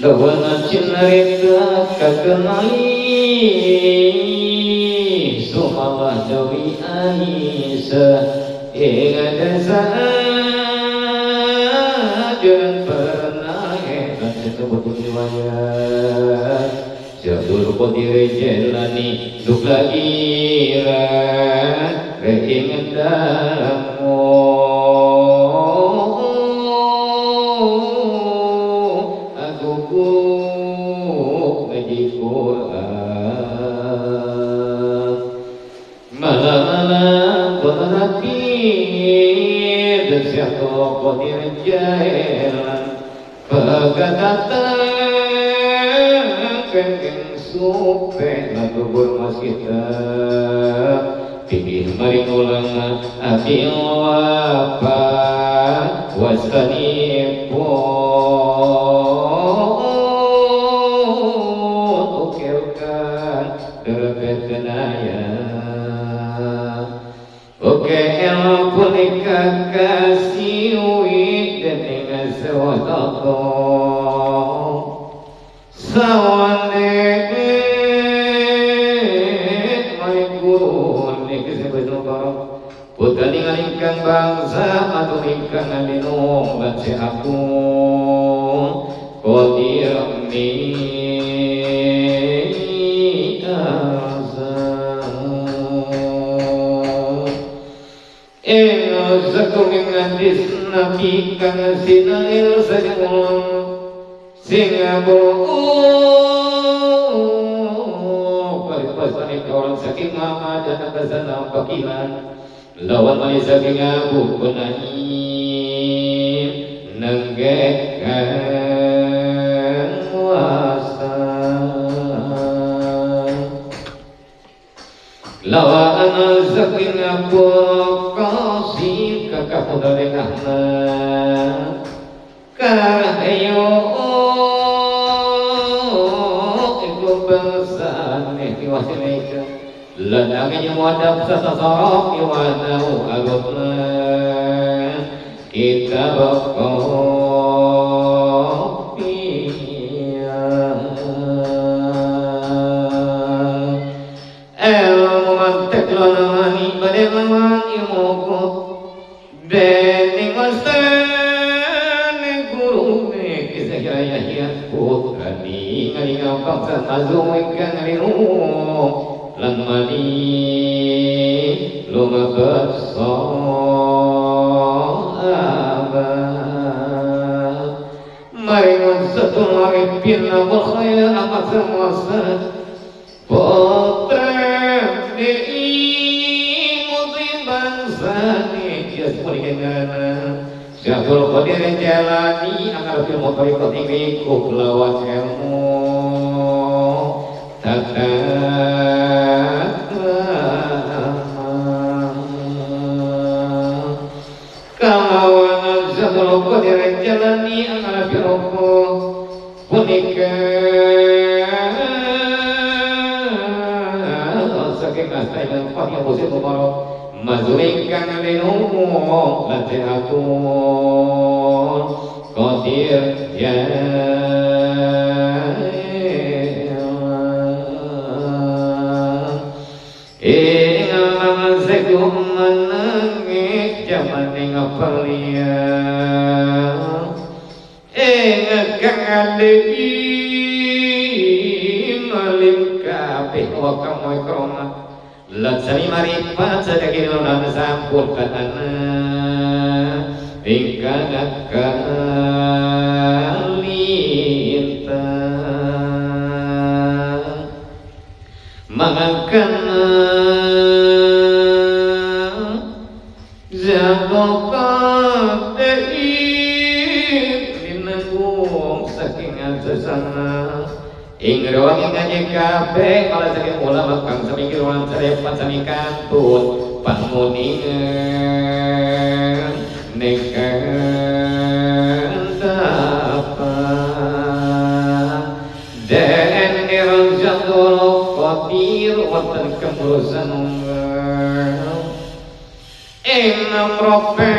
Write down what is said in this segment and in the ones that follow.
Lawan cinarita kakenali Sumalah Dewi Aisyah ingat jangan pernah heran sebut riwayat Syabdul Qadir Jailani duk lagi ingin damu aku ngaji Quran malam-malam berhati dan Syabdul Qadir Jailani pegatatan kengkeng supe lagu bermas kita tinggi mari ulang abil wapa wastanipun ukilkan derbetenaya oke el punika kasiwi dening sewatato sawane putra ningali ingkang bangsa atur ingkang alinung lan aku qadir ing zakum ngadis nabi kang sinail sajung sing paripasane kawan saking mama dan kasana pakilan lawan manis saking Abu Kunaim nenggekan wasa lawan saking Abu Qasim kakak dari Ahmad karahayu iku bangsa nih wasilaika lanangnya muadab sasasarok iwanau agutna kita bakopiya ilmu mantek lanani badelawan ilmu dening wastane gurune kisah yahya putrani ngalinga bangsa mazum ingkang liru lan mani lumabat sahabat maringun satu maripin wal khair amat semasa putra di bangsa ni jas punika Syabdul Qadir Jailani angar fil mutariqat ing kelawan ilmu tata kalawan Syabdul Qadir Jailani angar fil punika saking astai lan fahim musim mubarak mazurikang linumum latihatun qadir ya ing mangsekum menangi jaman ing pelia ing kang alebi malim kabeh wa kang krona lan sami maripat sadaki lan sampun katana ingkang kalinta mangkana jagokan linanggung saking sesana ing ruang ngaji kabeh malah saking ulama kang samikir ulang sarepan sami kantun panguningan nekan tapa den irjadul qadir wonten kemrusan ing amrope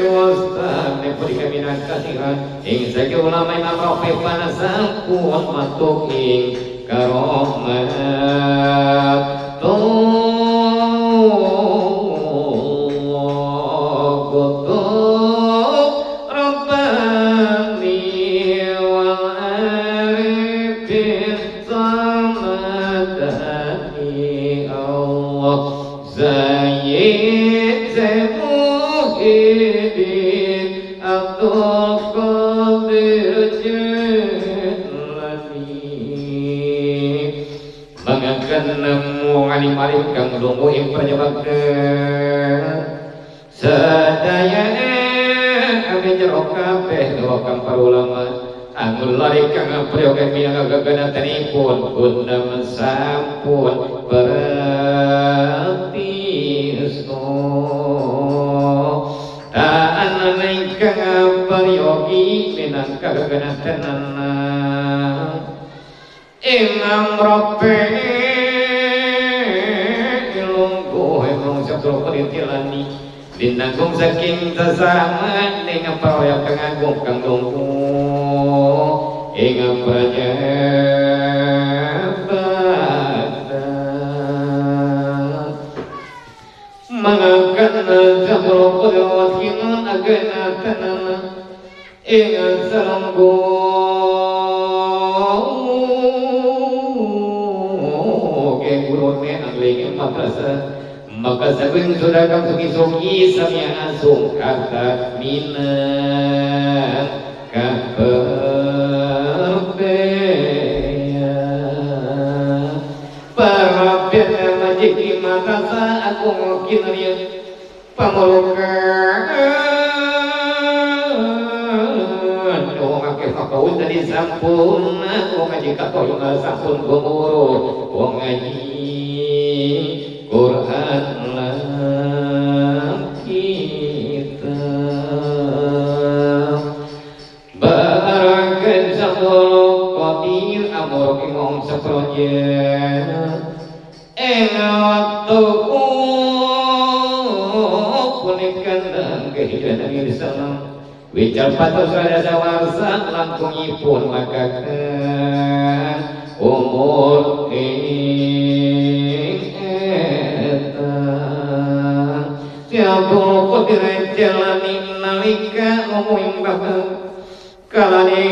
wastane Qadir minangka sira ing saking ulama Imam Rafi panasampun matuk ing karomat. Kutub Rabbani wal arifin samadani Allah Zayyid Muhyiddin Abdul Qadir Jilani. Mangkan nemu alim-alim kang lungguh ing prajabakten sadaya ame jero kabeh kang para ulama angul lari kang prayoga minangka geganatanipun guna sampun pratisno ta'an ingkang prayogi minangka geganatan Imam Rafi lungguh emang Abdul Qadir Jilani dinanggung saking sesama ning prayoga kang agung kang lungguh ing prajabatan. Mangkan Abdul Qadir wakinun agena tanana ing salungguh gurune angling madrasah maka saking sudah kang suki-suki samya asung kata minang kaperbeya para pena majiki madrasah aku kinarya pamulukan wong akeh fakawun tadi sampun wong ngaji katoyong sampun gumuru wong ngaji Quran lan kitab barakat Abdul Qadir amur imam seproje ing waktu punika kehijrah Nabi sallam wical patos rada warsa langkungipun makaken umur ing eta Abdul Qadir Jilani nalika ngomong bakal kalane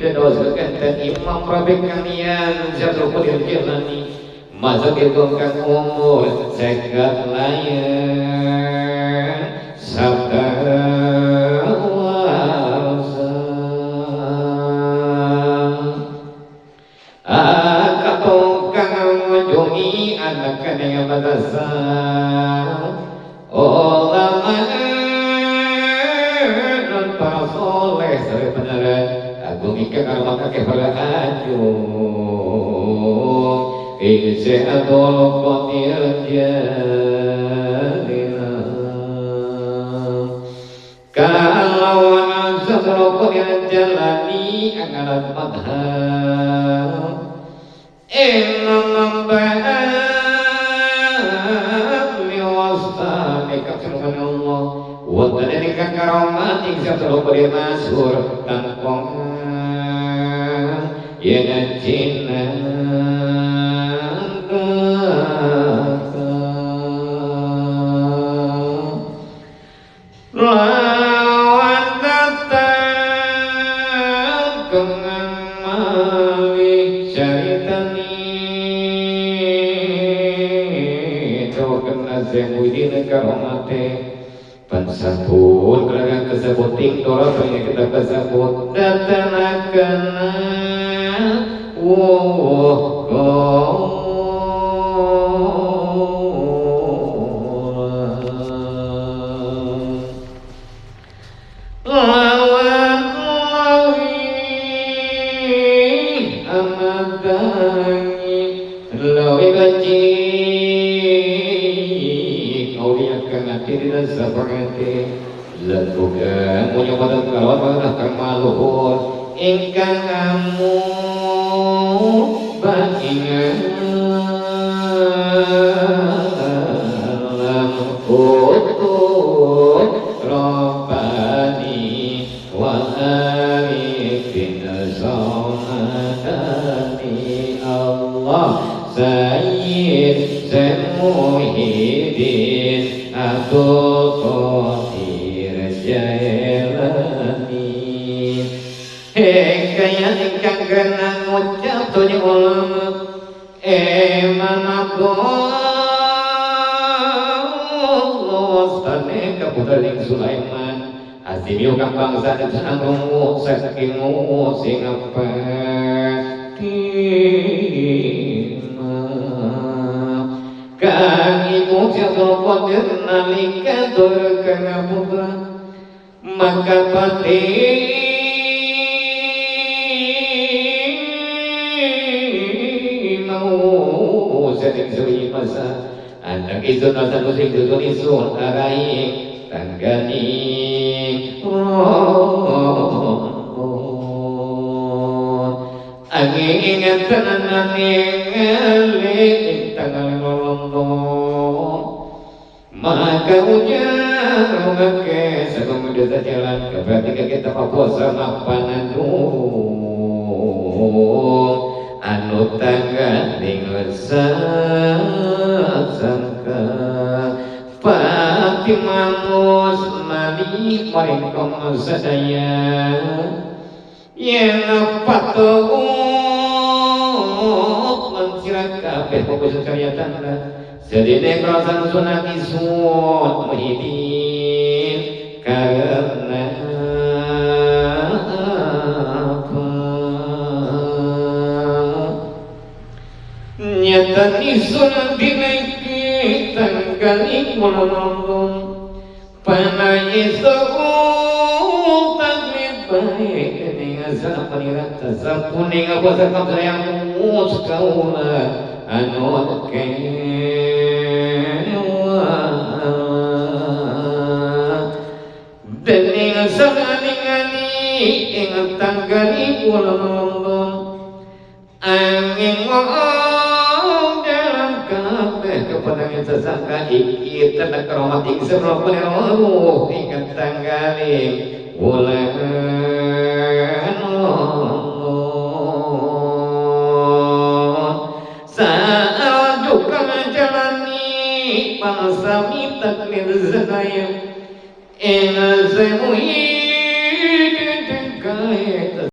dados kenten Imam Rabi kalian Abdul Qadir Jilani masuk itu kang umur 50 layan sabda warsa katong ngunjungi anak kene madrasah ulama lan para soleh sare beneran agung ingkang karo kakek para ajung ing Abdul Qadir Jilani kalau Abdul Qadir Jilani angalat madhab Imam Ba'am wastami kafirkan Allah wonten ingkang karomat ing Abdul Qadir masyhur tanpa yen cinta lawan datang kengan mawi caritani kena sing karomate pansapun keragan kesebuting dora pengen kita kesebut datanakan wuh lawan lawi amadangi lawi baci aulia kang ati dina sabate lan uga mulya padha kalawan padha kang maluhur ingkang amu baingan lam utuh Abdul Qadir Jailani. Kaya ingkang kena ngucap tunya ulama Imam Abdul Stane kaputra Sulaiman Azimi kang bangsa senang saking sing kang ibu Abdul Qadir nalika tur kang putra maka pati mau sering suri masa anak isun masa kusing susun isun arai tanggani angin ingat tenanane ngeling tanggal lolondo maka hujan mengake sebelum desa jalan keberarti kita puasa mapanan anu tangga ning sangka Fatimah Musmani maring kaum sadaya yen patut lan kabeh fokus karya tanda sedene krosan sunat isun muhyiddin karena apa nyata isun dinaiki tanggali mulon panai isun taklid baik panira sapuning apa sakam sayang mus kaula anu kewa dening sanganingani ing tanggali kula nonton angin wong dalam kabeh kepenangan sesangka iki tenek rahmat ing sebab roh ing tanggali wulan sami taklid zanaya in zamuhi